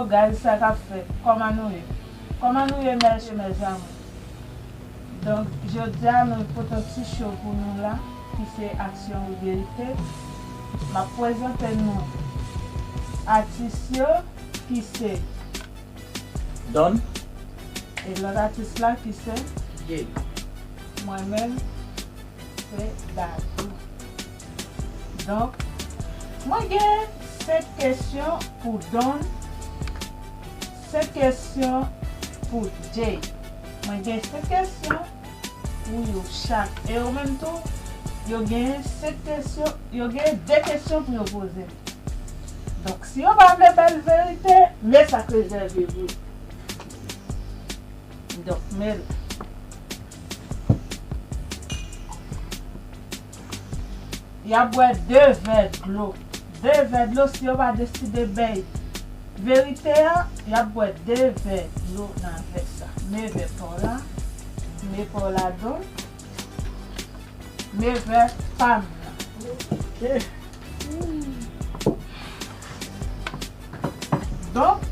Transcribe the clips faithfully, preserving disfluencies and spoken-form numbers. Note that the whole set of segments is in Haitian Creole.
Guys, sa k ap fèt? Kòman nou ye? Kòman nou ye, mèche, mèzami? Donk, jodi a, nou pote yon ti show pou nou la, ki se Aksyon ou Verite. M ap prezante nou atis yo, ki se Don. E lòt atis la, ki se Jay. Mwen menm, se Dadou. Donk, mwen gen senk kesyon pou Don, senk kesyon pou Jay. Mwen gen senk kesyon pou yo chak. E yo menm tou, yo gen senk kesyon, yo gen de kesyon pou yo poze m. Donk, si yo pa vle ba l verite, men sa k rezève pou yo. Donk, men l. Y ap bwè de vè dlo. De vè dlo, si yo pa deside bay verite a, y ap bwè de vè dlo nan vè sa. Men vè pa w la, men pa w la donk. Men vè pa m nan. Ok. Donk,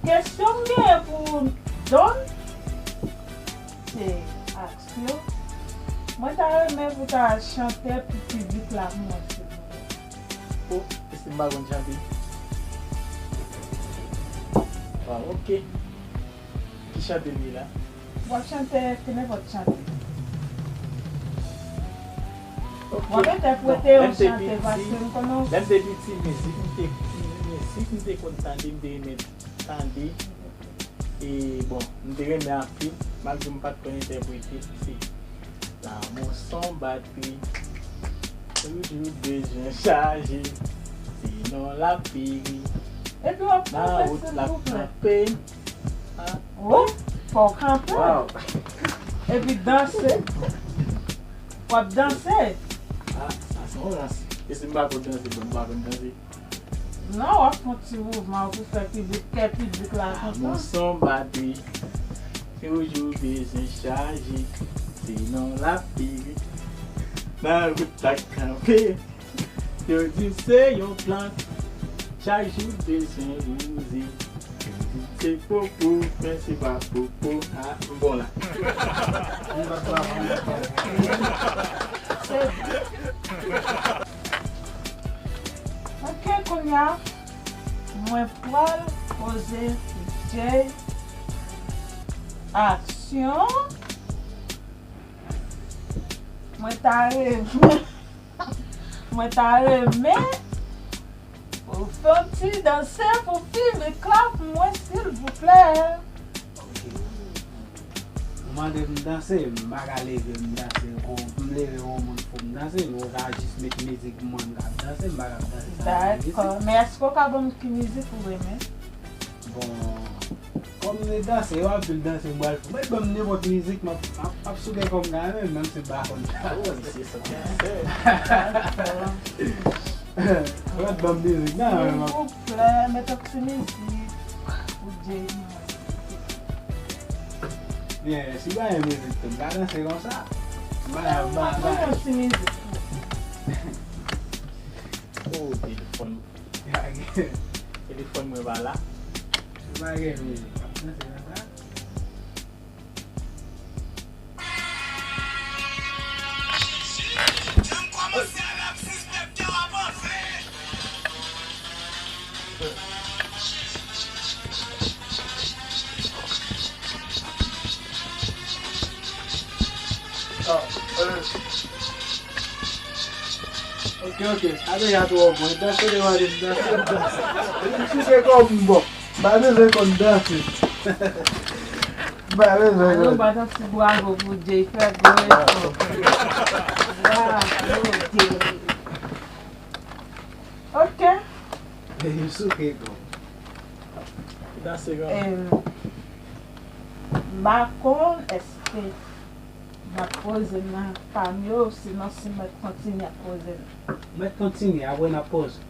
kesyon m genyen pou Don, se aksyon. Mwen ta renmen pou ta chante pou piblik la pou mwen, silvouplè. Oh, e si m pa konn chante? Ah, ok. Ki chante m ye la? W ap chante nenpòt chante. Ok. W ap entèprete yon chante, paske m konnen w. Lè m te piti, mizik m te, mizik m te konn tande, m te renmen tande. E, bon, m te renmen anpil, malgre m pa t konn entèprete l, se Lanmou s on batri, toujou bezwen chaje, sinon l ap peri. Epi w ap kanpe, silvouplè. Nan wout l ap kanpe. Ah. Oh, fò w kanpe. Wow. Epi danse. W ap danse. Ah, sa se yon rans. E si m pa konn danse, bon, m pa konn danse. Non, w ap fè yon ti mouvman pou fè piblik, kè piblik la kontan. Lanmou s on batri, toujou bezwen chaje, sinon l ap peri. Nan wout l ap kanpe, yo di se yon plant, chak jou bezwen wouze. Yo di se popo, men se pa popo, ah, m bon la. Se Ok, kounye a, mwen pral poze Jay aksyon. Mwen ta renmen, mwen ta renmen pou w fè yon ti danse pou piblik la pou mwen, silvouplè. Ok. Ou mande m danse, m pa ka leve m danse. Kon m leve yon moun fò m danse, men ou ka jis met mizik pou mwen, m ka ap danse, m pa ka ap danse san mizik. Dakò. Men èske w ka ban m ki mizik ou renmen? Bon, kòm m te danse, yo anpil danse m pral fè. Mwen ban m nenpòt mizik, m ap, m ap, m ap souke kò m kanmenm, menm si m pa konn danse. Oh, misye santi afè. Dakò. Mwen ban m mizik nan men m ap. Silvouplè, met yon ti mizik pou Jay. Byen, si w pa gen mizik tou, m ka danse konsa. Mwen, mwen, mwen, mwen, mwen, yon ti mizik tou. Oh, telefòn. Telefòn mwen pa la. Si w pa gen mizik, w ap danse konsa. Ah, euh. Ok, ok. Sa deja twò bon. Danse devan li, danse, danse. M sou se kòm bon. M pa bezwen konn danse. M pa bezwen konn. Ann nou bat yon ti bravo pou Jay, fè gwo efò. Bravo, Jay. Ok. Li souke kò. Danse kò. Em, m pa konn èske m ap poze m nan pa m yo, sinon si m mèt kontinye ap poze m. Mèt kontinye, apre n ap poze.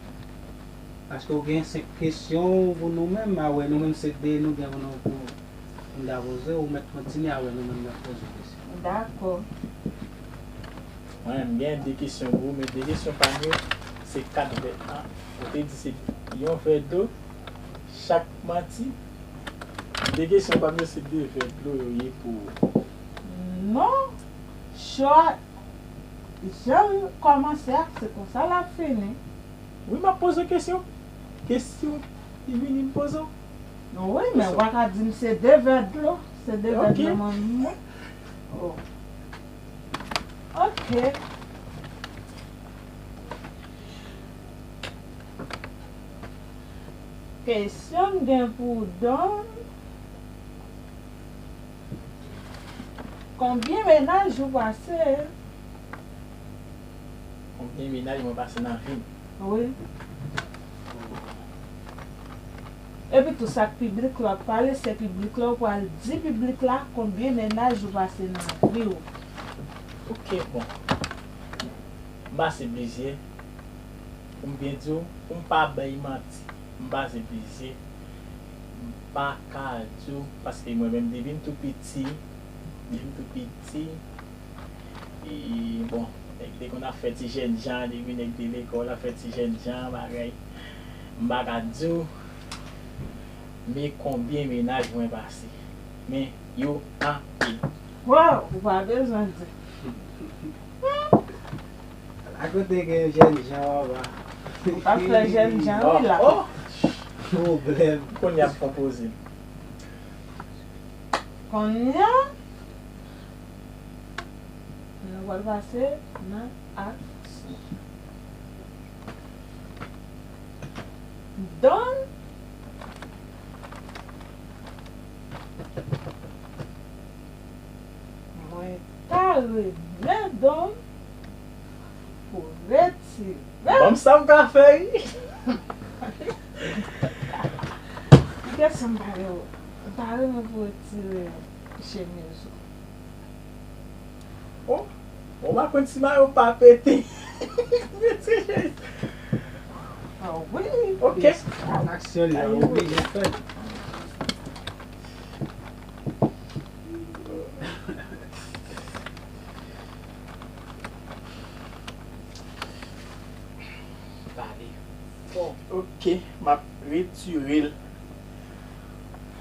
Paske w gen senk kesyon pou nou menm, apre nou menm se de nou gen pou nou pou, pou n ta poze, ou mèt kontinye, apre nou menm n ap poze kesyon. Dakò. Mwen, m gen de kesyon pou ou, men de kesyon pa m yo, se kat vè. An, ou te di se yon vè dlo, Chak mati, de kesyon pa m yo se de vè dlo yo ye pou ou. Non, cho a, jan l kòmanse a, se konsa l ap fini. Wi, m ap poze w kesyon. Kesyon ki vini m poze w. Wi, men ou pa ka di m se de vè dlo, se de vè dlo mwen menm. Oh. Ok. Kesyon m gen pou Don. Konbyen mennaj ou pase? Konbyen mennaj mwen pase nan vi m? Wi. Epi tou sa k piblik la ap pale, se piblik la ou pral di piblik la konbyen mennaj ou pase nan vi w. Ok, bon. M pase plizyè. Pou m byen di w, pou m pa bay manti, m pase plizyè. M pa ka di w, paske mwen menm depi m tou piti, depi m tou piti, e, bon, nèg te konn ap fè ti jènjan, depi nèg te lekòl ap fè ti jènjan, bagay. M pa ka di w, men konbyen mennaj mwen pase. Men yo anpil. Waw, ou pa bezwen di. Akote gen jènjan, papa. Ou pa fè jènjan, wi, la. Oh, oh. Pwoblèm. Kounye a m konpoze. Kounye a, nou pral pase nan aksyon. Don. Mwen ta renmen Don pou retire. Ban m sa m ka fè, wi. Kesyon m ta renmen, m ta renmen pou retire chemiz ou. Oh, bon, m pa konn si mayo m pa pete. Retire chemiz. Ah wi. Ok. Aksyon li an oblije fè. Pale fò. Ok, m ap retire l.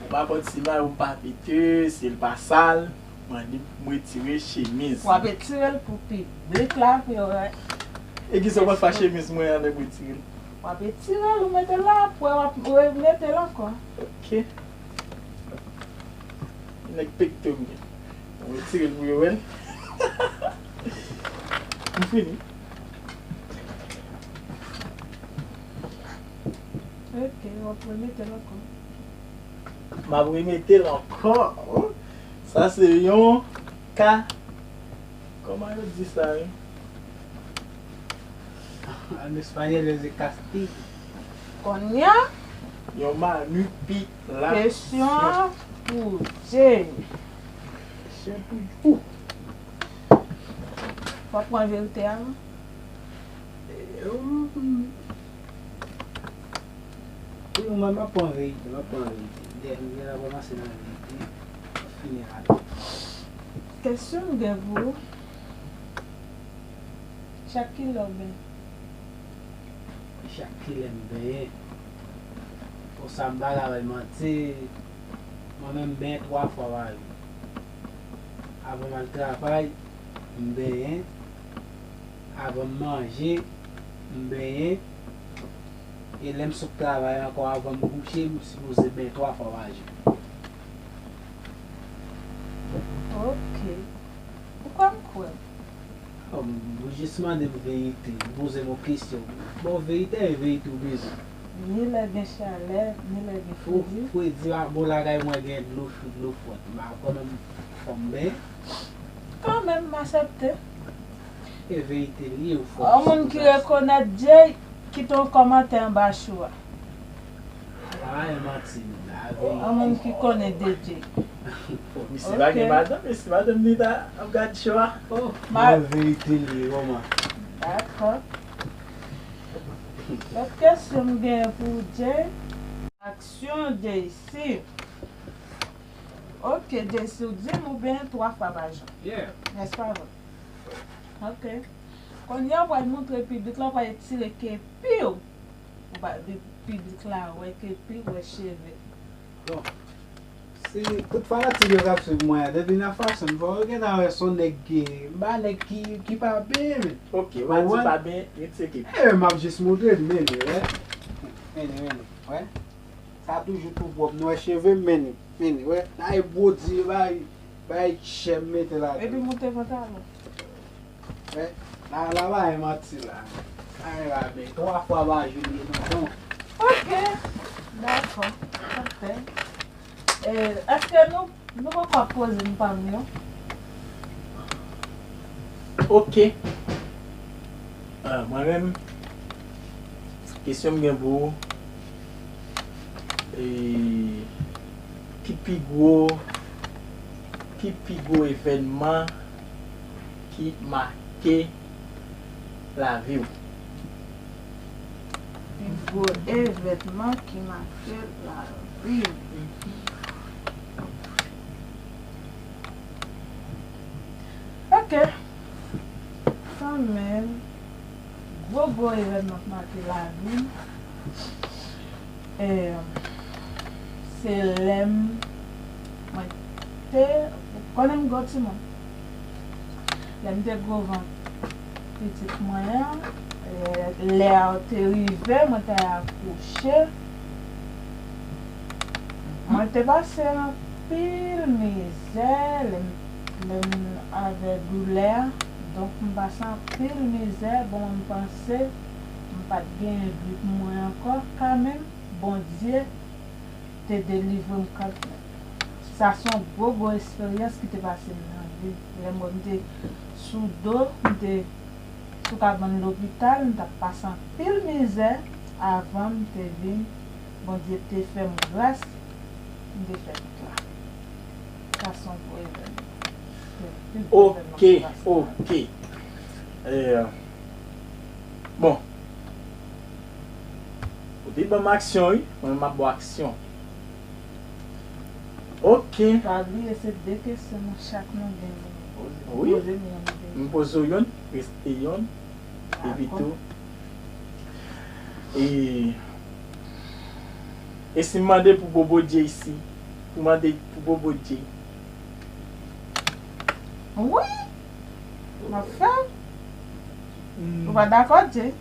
Ou pa konn si mayo m pa pete, si l pa sal, mande pou m retire chemiz. W ap retire l pou piblik la, pou yo wè. E kisa w pral fè ak chemiz mwen an lè m retire l? W ap retire l, ou mete l la, apre w ap remete l ankò. Ok. Nèg pekto m ye. Mwen retire l pou yo wè l. M fini. Ok, w ap remete l ankò. M ap remete l ankò. Sa se yon ka Kòman yo di sa, wi? An espanyòl, yo di castigo. Kounye a, yon manipilasyon. Kesyon pou Jay. Kesyon pou ou. Fò w pran verite a, non? Wi, mwen, m ap pran verite, m ap pran verite. Dènye la kòmanse nan verite, m ap fini ladan. Kesyon m gen pou ou, chak kilè w benyen? Chak kilè m benyen? Konsa m pa ka bay manti, mwen menm m benyen twa fwa pa jou. Avan m al travay, m benyen. Avan m manje, m benyen. E lè m sot travay ankò, avan m kouche, m sipoze benyen twa fwa pa jou. Ok. Ou kwè m kwè w? Oh, m jis mande m verite, ou poze m yon kesyon. Bon, verite, e verite ou bezwen. Ni lè gen chalè, ni lè gen fredi. Fredi, a, bon, lakay mwen gen dlo cho, dlo fwèt. M pa, kanmenm, fò m benyen. Kanmenm, m aksepte. E verite li ye, ou fò. Yon moun ki rekonèt Jay, kite yon kòmantè anba cho a. Pa yon manti, la verite. Yon moun ki konnen de Jay. Misye pa gen madanm, misye madanm li ta ap gad cho a. Oh, ma- Nan verite li ye, kòman? Dakò. Lòt kesyon m gen pou Jay. Aksyon, Jay C. Ok, Jay C, ou di m ou benyen twa fwa pa jou. Yeah. Nèspa vre? Ok. Kounye a, w pral montre piblik la, w pral etire kepi w. Ou pa, de, Piblik la wè ke pi wè cheve. Bon, si tout fanatik yo k ap swiv mwen an, depi nan fason m fò yo gentan wè se yon nèg ki, m pa nèg ki, ki pa byen, men. Ok, w pa di pa byen, ret se ke. E m ap jis montre l, men li, wè. Men li, men li, wè. Sa toujou tou pwòp, nou wè cheve m, men li, men li, wè. Sa e bwodye, bay, bay chè m mete ladan. Epi moute pantalon. Wè, la, la pa gen manti la. Sa e pa byen. Twa fwa pa jou li nan don. Ok, dakò. Ok. E, èske nou, nou poko ap poze m pa m yo? Ok. Ah, mwen menm, kesyon m gen pou ou, e, ki pi gwo, ki pi gwo evènman ki make lavi w? Pi gwo evènman ki make lavi m. Ok. Kanmenm, gwo, gwo evènman k make lavi m, e, se lè m, mwen te, konnen m gwo timoun. Lè m te gwo vant pitit mwen an, lè, lè a te rive, mwen te akouche. Mwen te pase anpil mizè, lè m, lè m avè doulè a. Donk, m pase anpil mizè. Bon, m panse m pa t gen vi pou mwen ankò. Kanmenm, Bondye te delivre m kanmenm. Sa se yon gwo, gwo esperyans ki te pase m nan vi m. Lè m wè m te sou do, m te sou kabann lopital, m t ap pase anpil mizè avan m te vin. Bondye te fè m gras, m te fè tout la. Sa se yon gwo evènman. Se pi gwo evènman ki pase nan vi m. Ok, ok. E, bon. Ou te ban m aksyon, wi. Mwen, m ap ba w aksyon. Ok. Pa bliye, se de kesyon nou chak nou gen pou nou poze. Wi. Poze m youn, m poze w youn, rete youn. Epi tou. E, e si m mande pou Bobo J isi? Pou mande pou Bobo J? Wi! M ap fè l. Hmm. Ou pa dakò, Jay?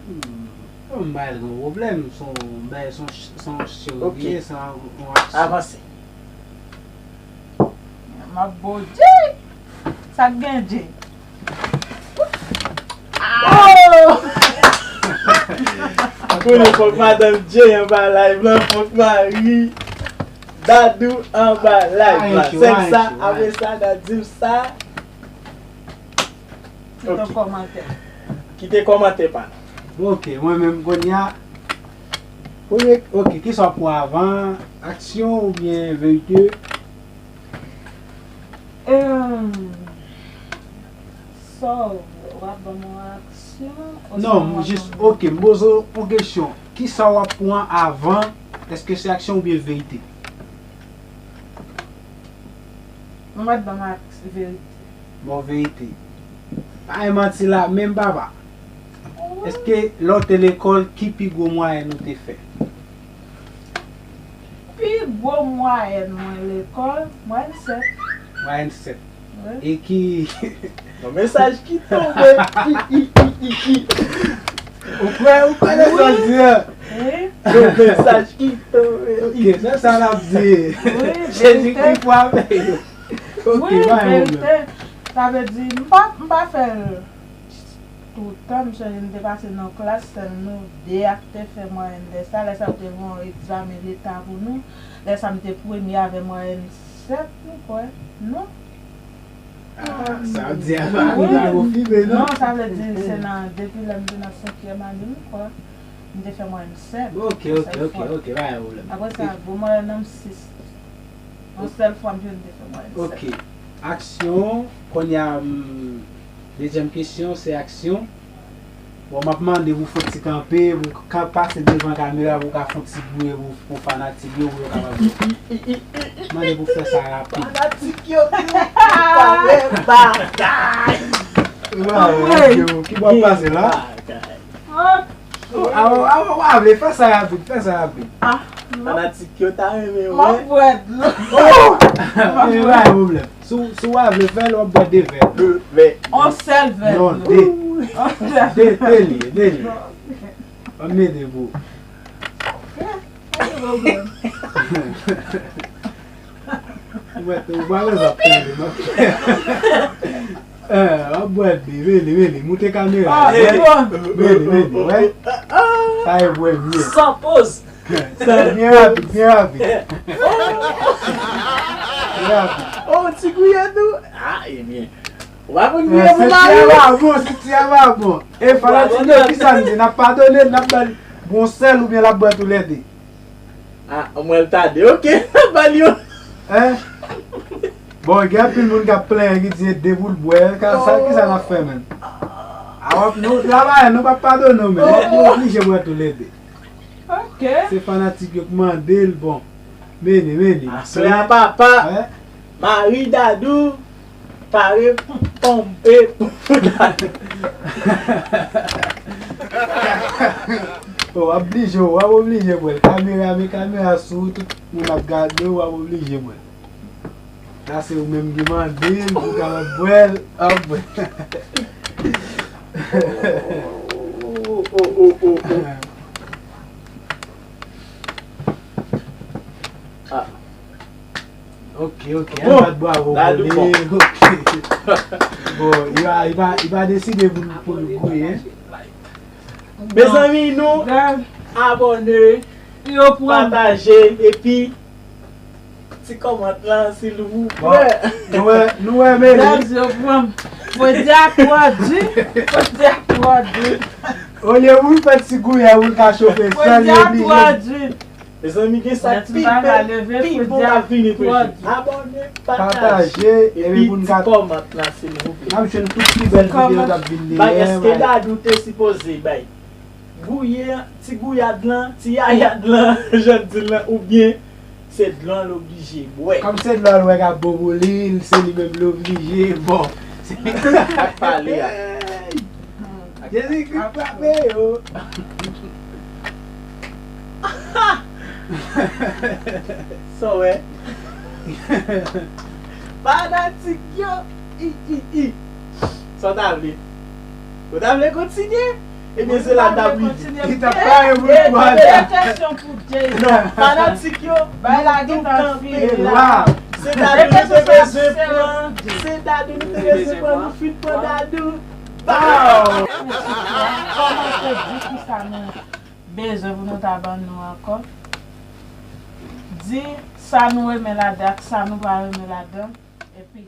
Hmm. M pa gen pwoblèm, se yon bagay, se yon ch-, se yon show li ye, se yon, yon aksyon. Avanse. M ap bo Jay. Sa k gen, Jay? Oh! Konnen fòk madanm Jay anba live lan, fòk mari Dadou anba live lan. Sèl sa, apre sa, n a di m sa. Kite yon kòmantè. Kite kòmantè pa nou. Bon, ok, mwen menm kounye a. Premye, ok, kisa w ap pran avan, aksyon oubyen verite? Em, sa w vle, w ap ban m yon aksyon? Non, m jis, ok, m poze w yon kesyon. Kisa w ap pran avan? Èske se aksyon oubyen verite? Mwen mèt ban m ak verite. Bon, verite. Pa gen manti la menm, papa. Èske lè w te lekòl, ki pi gwo mwayèn ou te fè? Pi gwo mwayèn mwen lekòl, mwayèn sèt. Mwayèn sèt. Wi. E ki... Yon mesaj ki tonbe. I, i, i, i, i. Ou kwè, ou kwè nan sa w di a? Wi. Yon mesaj ki tonbe. Ok, se sa l ap di. Wi, Jezikri verite. Frape yo. Ok, wi, pa gen pwoblèm. Verite. Sa vle di, m pa, m pa fè l toutan. M sonje m te pase nan klas, sèl nou de a k te fè mwayèn lè sa. Lè sa yo te gen yon egzamen leta pou nou. Lè sa m te premye avè mwayèn sèt, m kwè. Non? Ah, sa w di a pa konfime, non? Non, sa vle di se nan, depi lè m te nan senkyèm ane, m kwè, m te fè mwayèn sèt. Ok, ok, ok, ok, pa gen pwoblèm. Apre sa, gwo mwayèn nan m sis. Yon sèl fwa m jwenn, m te fè mwayèn sèt. Ok. Aksyon, kounye a, m, dezyèm kesyon, se aksyon. Bon, m ap mande pou fè ti kanpe, pou ka pase devan kamera, pou ka fè ti bri pou, pou fanatik yo, pou yo kapab wè. Mande pou fè sa rapid. Fanatik yo, ki bagay. Ki bagay. Ki bò pase la? Bagay. Oh, awo, awo, w a vle, fè sa rapid, fè sa rapid. Ah, non. Fanatik yo ta renmen wè. M ap bwè dlo. Oh! E pa gen pwoblèm. Si w, si w a vle fè l, w ap bwè de vè. De vè. On sèl vè. Non, de. De, de li ye, de li ye. Ban m mete pou ou. Ou mèt, ou pa bezwen ap tande, non. Eh, w ap bwè de, vini, vini, moute kamera. Ah, vini, vini, wè. Sa e premye. San poz. Sa byen rapid, byen rapid. Byen rapid. Oh, ti gouyè tou. Ah, ebyen. Ou pa konn gouyè pou mari w. Senti a pa bon, senti a pa bon. E fanatik yo, kisa n di? N ap padone l, n ap ba l bon sèl oubyen l ap bwè toulède? Ah, mwen l ta de. Ok, ba l yon. Hein? Bon, gen anpil moun k ap plenyen ki di e de pou l bwè. Ka, sa, kisa n ap fè menm? A w ap, nou, travayè, nou p ap padone w menm. W ap, w oblije bwè toulède. Ok. Se fanatik yo k mande l, bon. Mene, mene. Aswè a papa. Hein? Mari Dadou. Pare pou ponpe pou Dadou. Oh, w ap oblije, w ap oblije bwè l. Kamera, men kamera sou ou, tout moun ap gade w, w ap oblije bwè l. La se ou menm ki mande l pou w kapab bwè l. W ap bwè l. Oh, oh, oh, oh, oh. Ah. Ok, ok. Bon, ann bat bwavo pou li. Ok. Bon, li pa, li pa, li pa deside pou, pou l gouye. Mezanmi, nou abòne, pataje, epi ti kòmant lan, silvouplè. Nou wè, nou wè, men. Dam, yo pran. Fodi a twò di. Fodi a twò di. Olye pou l fè ti gouyè pou l ka chofe san, li oblije. Mezanmi, gen sa k pi bèl, pi bon k ap vini toujou. Abòne, pataje, epi ti kòmant la, silvouplè. N ap jwenn tout pi bèl videyo k ap vin dèyè. Bay, èske Dadou te sipoze bay gouyè, ti gouyad lan, ti yayad lan, jan di l lan, oubyen se dlo a l oblije bwè? Kòm se dlo a l wè k ap bon pou li, se li menm l oblije, bon. Ak pale a. Jezikri frape yo. Sa w wè? Fanatik yo. I, i, i. Sa w ta vle? Ou ta vle kontinye? Ebyen, se la n t ap rive. Li t ap pare pou l pran. Non, fanatik yo, nou kanpe la. Se Dadou nou te bezwen pran. Se Dadou nou te bezwen pran, nou fin pran Dadou. Kòmanse di kisa nou bezwen pou nou ta ban nou ankò. Di sa nou renmen ladan ak sa nou pa renmen ladan. Epi